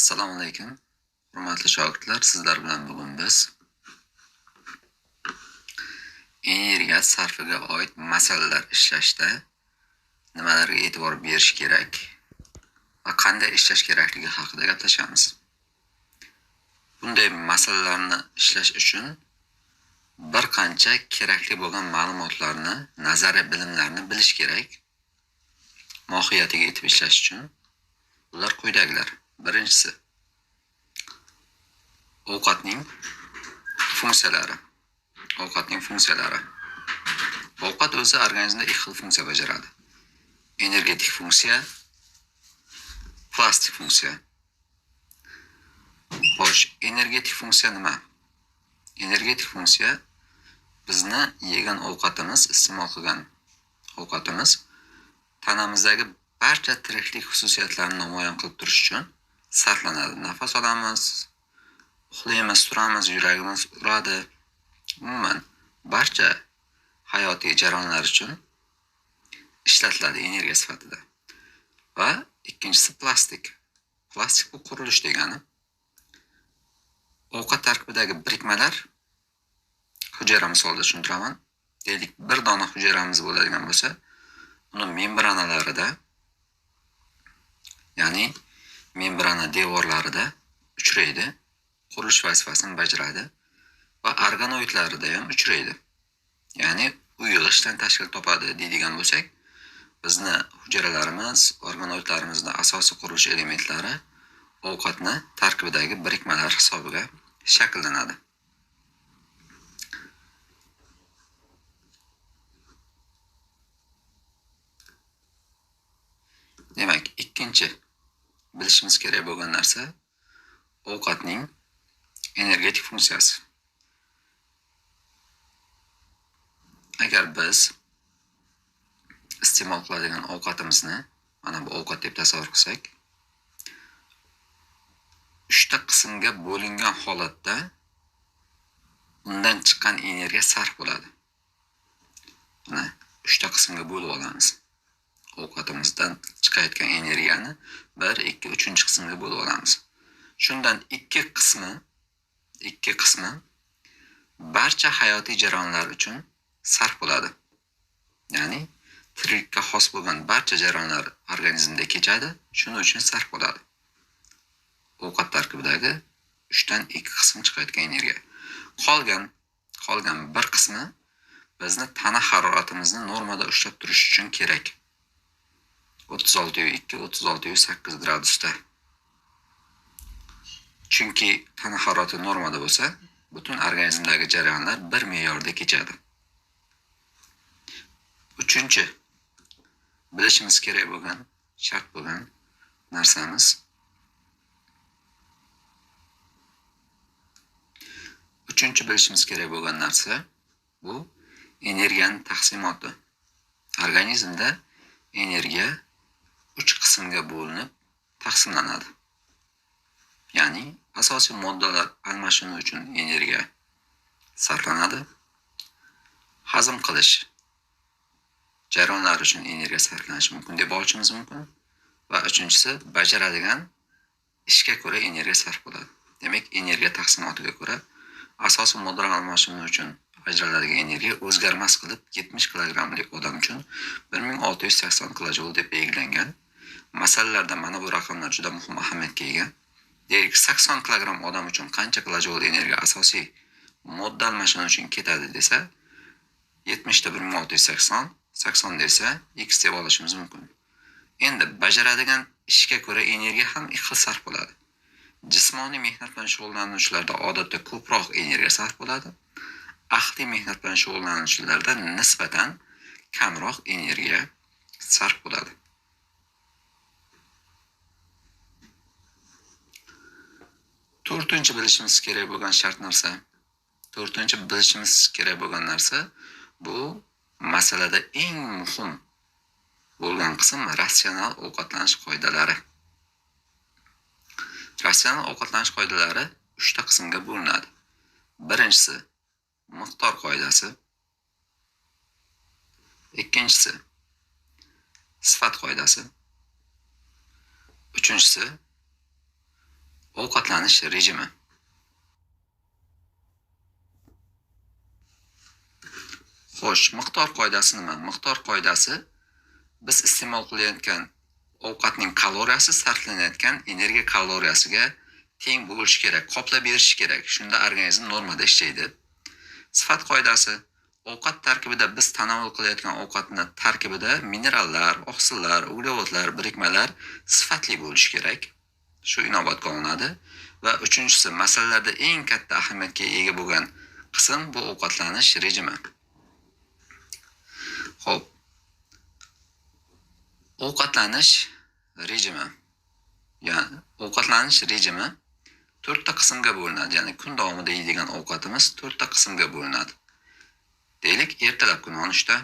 Assalomu alaykum, hurmatli shogirdlar. Sizlar bilan bugun biz energiya sarfiga oid masalalar ishlashda nimalarga e'tibor berish kerak va qanday ishlash kerakligi haqida gaplashamiz. Bunday masalalarni ishlash uchun bir qancha kerakli bo'lgan ma'lumotlarni, nazariy bilimlarni bilish kerak. Mohiyatiga yetib ishlash uchun ular quyidagilar. Birinchisi, ovqatning funksiyalari. Ovqatning funksiyalari. Ovqat o'zi organizmda ikki xil funksiya bajaradi. Energetik funksiya, plastik funksiya. Xo'sh, energetik funksiya nima? Energetik funksiya bizni yegan ovqatimiz, iste'mol qilgan ovqatimiz tanamizdagi barcha tiriklik xususiyatlarini namoyon qilib turish uchun sarflanadi. Nafas olamiz, uxlaymiz, turamiz, yuragimiz uradi. Umuman barcha hayotiy jarayonlar uchun ishlatiladi energiya sifatida. Va ikkinchisi plastik. Plastik bu qurilish degani. Ovqat tarkibidagi birikmalar hujayra misolida tushuntiraman. Deylik, bir dona hujayramiz bo'ladigan bo'lsa, uni membranalarida, ya'ni membrana devorlarida uchraydi, qurilish vazifasini bajaradi va organoidlarida ham uchraydi. Ya'ni u yig'ishdan tashkil topadi deydigan bo'lsak, bizni hujayralarimiz, organoidlarimizning asosiy qurilish elementlari ovqatni tarkibidagi birikmalar hisobiga shakllanadi. Demak, ikkinchi bilishimiz kerak bo'lgan narsa ovqatning energetik funksiyasi. Agar biz iste'mol qiladigan ovqatimizni mana bu ovqat deb tasavvur qilsak, uchta qismga bo'lingan holatda undan chiqqan energiya sarf bo'ladi. Mana uchta qismga bo'lib olamiz. Ovqatimizdan chiqayotgan energiyani 1, 2, 3-qismga bo'lib olamiz. Shundan ikki qismi barcha hayotiy jarayonlar uchun sarf bo'ladi. Ya'ni tirikka xos bo'lgan barcha jarayonlar organizmda kechadi, shuning uchun sarf bo'ladi. Ovqat tarkibidagi 3dan 2 qism chiqayotgan energiya. Qolgan bir qismi bizni tana haroratimizni normada ushlab turish uchun kerak. 36,2, 36,8 gradusda. Chunki tana harorati normada bo'lsa, butun organizmdagi jarayonlar bir me'yorda kechadi. Uchinchi bilishimiz kerak bo'lgan, shart bo'lgan narsamiz bu energiyaning taqsimoti. Organizmda energiya 3 qismga bo'linib taqsimlanadi. Ya'ni asosiy moddalar almashinuvi uchun energiya sarflanadi. Hazm qilish jarayonlari uchun energiya sarflanishi mumkin deb olishimiz mumkin. Va uchinchisi bajaradigan ishga ko'ra energiya sarf bo'ladi. Demak, energiya taqsimotiga ko'ra asosiy moddalar almashinuvi uchun ajraladigan energiya o'zgarmas qilib 70 kilogrammlik odam uchun 1680 kilojoul deb belgilangan. Masalalarda mana bu raqamlar juda muhim ahamiyatga ega. Deylik, 80 kilogramm odam uchun qancha kilojoul energiya asosiy modda almashinuvi uchun ketadi desa, 70 ta 1680, 80 desa x deb olishimiz mumkin. Endi bajaradigan ishga ko'ra energiya ham ikki xil sarf bo'ladi. Jismoniy mehnat bilan shug'ullanuvchilarda odatda ko'proq energiya sarf bo'ladi. Aqliy mehnat bilan shug'ullanuvchilarda nisbatan kamroq energiya sarf bo'ladi. To'rtinchi bilishimiz kerak bo'lgan shart narsa, to'rtinchi bilishimiz kerak bo'lgan narsa bu masalada eng muhim bo'lgan qism ratsional ovqatlanish qoidalari. Ratsional ovqatlanish qoidalari 3 ta qismga bo'linadi. Birinchisi miqdor qoidasi, ikkinchisi sifat qoidasi, uchinchisi Ovqatlanish rejimi. Xo'sh, miqdor qoidasi nima? Miqdor qoidasi biz iste'mol qilayotgan ovqatning kaloriyasi sarflanayotgan energiya kaloriyasiga teng bo'lishi kerak, qoplab berishi kerak. Shunda organizm normada ishlaydi. Sifat qoidasi ovqat tarkibida biz tanovul qilayotgan ovqatning tarkibida minerallar, oqsillar, uglevodlar, birikmalar sifatli bo'lishi kerak. Shu inobatga olinadi. Va uchinchisi, masalalarda eng katta ahamiyatga ega bo'lgan qism bu ovqatlanish rejimi. Xo'p. Ovqatlanish rejimi. Ya'ni ovqatlanish rejimi 4 ta qismga bo'linadi. Ya'ni kun davomida yeydigan ovqatimiz 4 ta qismga bo'linadi. Deylik, ertalabki nonushta,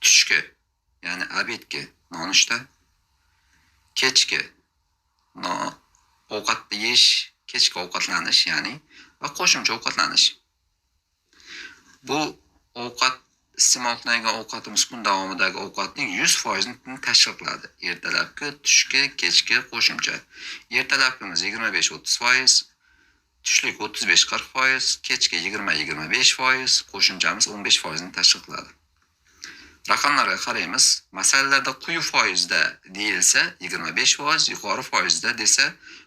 tushki, ya'ni obedki nonushta, kechki ovqatni yeyish, kechki ovqatlanish, ya'ni va qo'shimcha ovqatlanish. Bu ovqat iste'mol qilingan ovqatimiz kun davomidagi ovqatning 100%ni tashkil qiladi. Ertalabki, tushki, kechki, qo'shimcha. Ertalabkimiz 25-30%, tushlik 35-40%, kechki 20-25%, qo'shimchamiz 15%ni tashkil qiladi. Raqamlarga qaraymiz. Masalalarda quyi foizda deyilsa 25%, yuqori foizda desa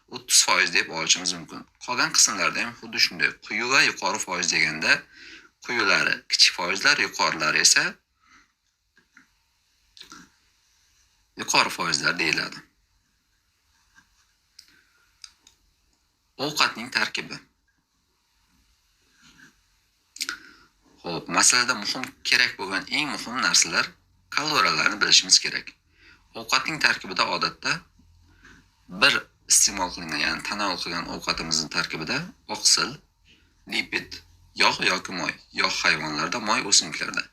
30% deb olishimiz mumkin. Qolgan qismlarda ham xuddi shunday. Quyi va yuqori foiz deganda quyilari kichik foizlar, yuqorilari esa yuqori foizlar deyiladi. Ovqatning tarkibi. Xo'p, masalada muhim kerak bo'lgan eng muhim narsalar kaloriyalarni bilishimiz kerak. Ovqatning tarkibida odatda bir iste'mol qilingan, ya'ni tanovul qilgan ovqatimizning tarkibida oqsil, lipid, yog' yoki moy, yog' hayvonlarda, moy o'simliklarda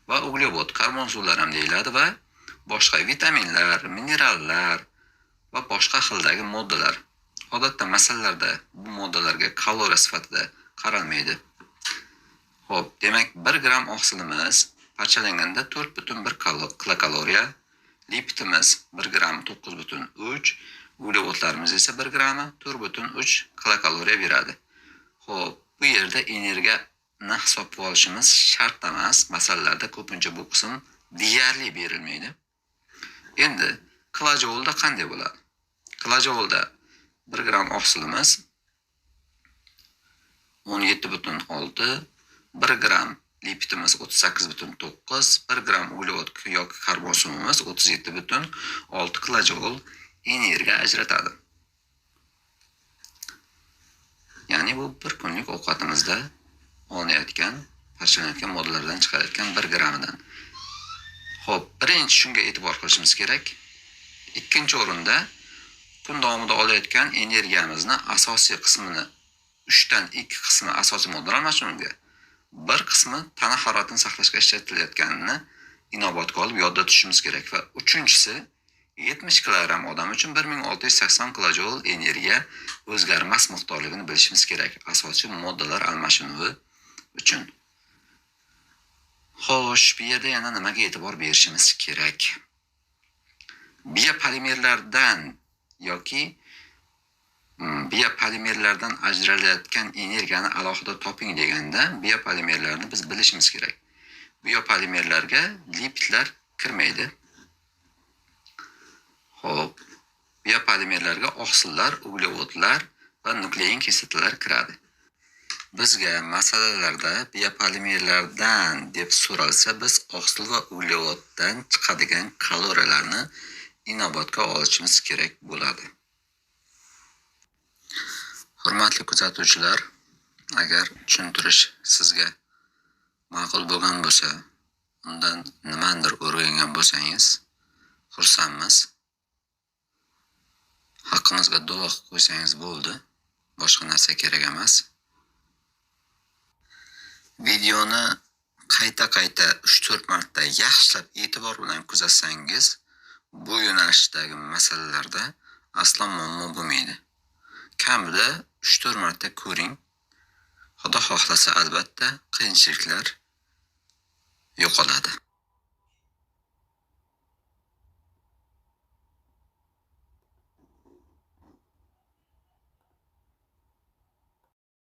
va uglevod, karbon suvlar ham deyiladi va boshqa vitaminlar, minerallar va boshqa xildagi moddalar. Odatda masalalarda bu moddalarga kaloriya sifatida qaralmaydi. Xo'p, demak 1 gram oqsilimiz parchalanganda 4,1 kilokaloriya, lipidimiz 1 gram 9,3, uglevodlarimiz esa 1 grammi 4,3 kilokaloriya beradi. Xo'p, bu yerda energiyani hisobga olishimiz shart emas. Masalalarda ko'pincha bu qism deyarli berilmaydi. Endi kilojoulda qanday bo'ladi? Kilojoulda 1 gram oqsilimiz 17,6, 1 gram lipidimiz 38,9, 1 gram uglevod yoki karbon suvimiz 37,6 kilojoul energiya ajratadi. Ya'ni bu bir kunlik ovqatimizda olinayotgan, parchalanayotgan moddalardan chiqarayotgan 1 gramidan. Xo'p, birinchi shunga e'tibor qilishimiz kerak. Ikkinchi o'rinda kun davomida olayotgan energiyamizni asosiy qismini 3 dan 2 qismi asosiy moddalar almashinuviga, bir qismi tana haroratini saqlashga ishlatilayotganini inobatga olib yodda tutishimiz kerak va uchinchisi 70 kilogramm odam uchun 1680 kilojoul energiya o'zgarmas miqdorligini bilishimiz kerak asosiy moddalar almashinuvi uchun. Xo'sh, bu yerda yana nimaga e'tibor berishimiz kerak? Biopolimerlardan yoki biopolimerlardan ajralayotgan energiyani alohida toping deganda biopolimerlarni biz bilishimiz kerak. Biopolimerlarga lipidlar kirmaydi. Xo'p, biopolimerlarga oqsillar, uglevodlar va nuklein kislotalar kiradi. Bizga masalalarda biopolimerlardan deb so'ralsa, biz oqsil va uglevoddan chiqadigan kaloriyalarni inobatga olishimiz kerak bo'ladi. Hurmatli kuzatuvchilar, agar tushuntirish sizga ma'qul bo'lgan bo'lsa, undan nimanidir o'rgangan bo'lsangiz, xursandmiz. Haqqimizga duo qilib qo'ysangiz bo'ldi. Boshqa narsa kerak emas. Videoni qayta-qayta 3-4 marta yaxshilab e'tibor bilan kuzatsangiz, bu yo'nalishdagi masalalarda aslo muammo bo'lmaydi. Kamida 3-4 marta ko'ring. Xudo xohlasa albatta qiyinchiliklar yo'qoladi.